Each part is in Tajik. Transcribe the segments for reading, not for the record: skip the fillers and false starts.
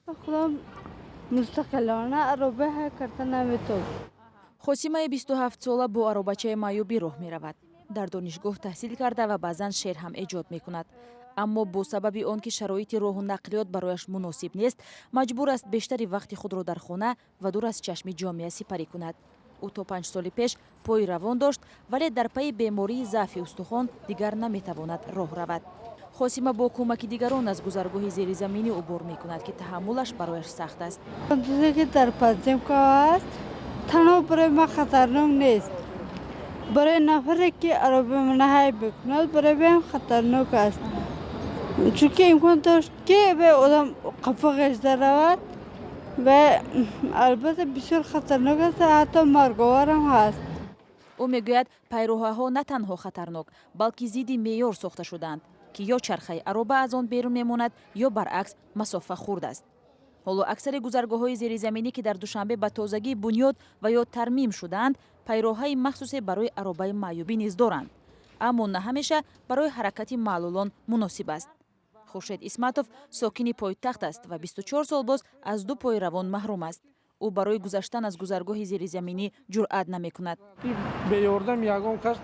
Худам мустақилона ароба ҳай карда наметавонам. Хосимаи 27-сола бо аробачаи маъюбӣ роҳ меравад. Дар донишгоҳ таҳсил карда ва баъзан шеър ҳам эҷод мекунад, аммо бо сабаби он ки шароити роҳу нақлиёт барояш муносиб нест, маҷбур аст бештари вақти худро дар хона ва дур аз чашми ҷомеа сипарӣ кунад. Ӯ то 5 соли пеш пои равон дошт, вале дар пайи бемории заъфи устухон дигар наметавонад роҳ равад. Хосима бо кӯмаки дигарон аз гузаргоҳи зеризаминӣ убур мекунад, ки таҳаммулаш барояш сахт аст. Чизе ки дар подземка аст, танҳо барои ман хатарнок нест, барои нафаре ки аробамона ҳай мекунад, барои вайам хатарнок аст, чунки имкон дошт, ки вай одам қафо ғежда равад ва албатта бисёр хатарнок аст, ҳатто марговарам ҳаст. Ӯ мегӯяд, пайроҳаҳо на танҳо хатарнок, балки зидди меъёр сохта шудаанд, ки ё чархаи ароба аз он берун мемонад, ё баръакс, масофа хурд аст. Ҳоло аксари гузаргоҳҳои зеризаминӣ, ки дар Душанбе ба тозагӣ бунёд ва ё тармим шудаанд, пайроҳаи махсусе барои аробаи маъюбӣ низ доранд, аммо на ҳамеша барои ҳаракати маълулон муносиб аст. Хуршед Исматов сокини пойтахт аст ва 24 сол боз аз ду пои равон маҳрум аст. Ӯ барои гузаштан аз гузаргоҳи зеризаминӣ ҷуръат намекунад. Беёрдами ягон кас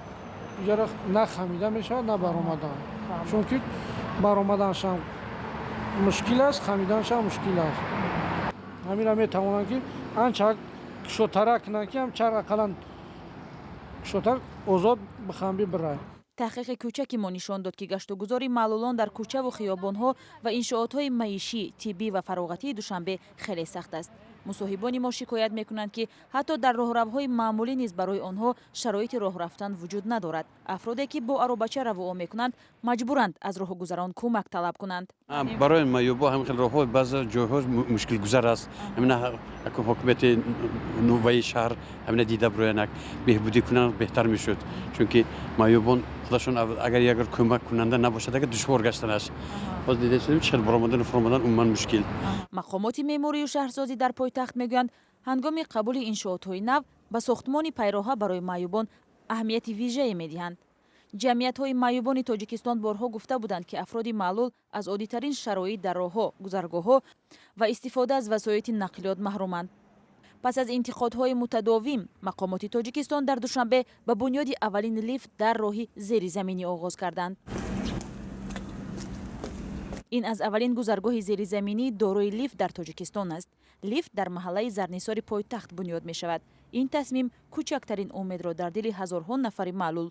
иҷара на хамида мешавад, на баромадан, чунки баромаданшам мушкил аст, хамиданшам мушкил аст. Ҳаминро метавонанд, ки анча кушодтара кунанд, ки ҳам чарх ақаллан кушодтар озод бихамби бирад. Таҳқиқи кӯчаки мо нишон дод, ки гаштугузори маълулон дар кӯчаву хиёбонҳо ва иншоотҳои маишӣ, тиббӣ ва фароғатии Душанбе хеле сахт аст. Мусоҳибони мо шикоят мекунанд, ки ҳатто дар роҳравҳои маъмулӣ низ барои онҳо шароити роҳ рафтан вуҷуд надорад. Афроде, ки бо аробача равуо мекунанд, маҷбуранд аз роҳгузарон кӯмак талаб кунанд. Барои маъюбо ҳамин хел роҳҳо баъзе ҷойҳо мушкилгузар аст. Ҳамина ҳокимияти нуваи шаҳр ҳамина дида бироянак, беҳбудӣ кунанд, беҳтар мешуд, чунки маъюбон худашон агар ягар кӯмак кунанда набошад, агар душвор гаштанаш. Боз дида чӣ хел баромадану фуромадан умуман мушкил. Мақомоти меъморию шаҳрсозӣ дар пойтахт мегӯянд, ҳангоми қабули иншоотҳои нав ба сохтмони пайроҳа барои маъюбон аҳамияти вижае медиҳанд. Ҷамъиятҳои маъюбони Тоҷикистон борҳо гуфта буданд, ки афроди маълул аз оддитарин шароит дар роҳҳо, гузаргоҳҳо ва истифода аз васоити нақлиёт маҳруманд. Пас аз интиқодҳои мутадовим, мақомоти Тоҷикистон дар Душанбе ба бунёди аввалин лифт дар роҳи зеризаминӣ оғоз карданд. Ин аз аввалин гузаргоҳи зеризаминӣ дорои лифт дар Тоҷикистон аст. Лифт дар маҳаллаи Зарнисори пойтахт бунёд мешавад. Ин тасмим кӯчактарин умедро дар дили ҳазорҳо нафари маълул.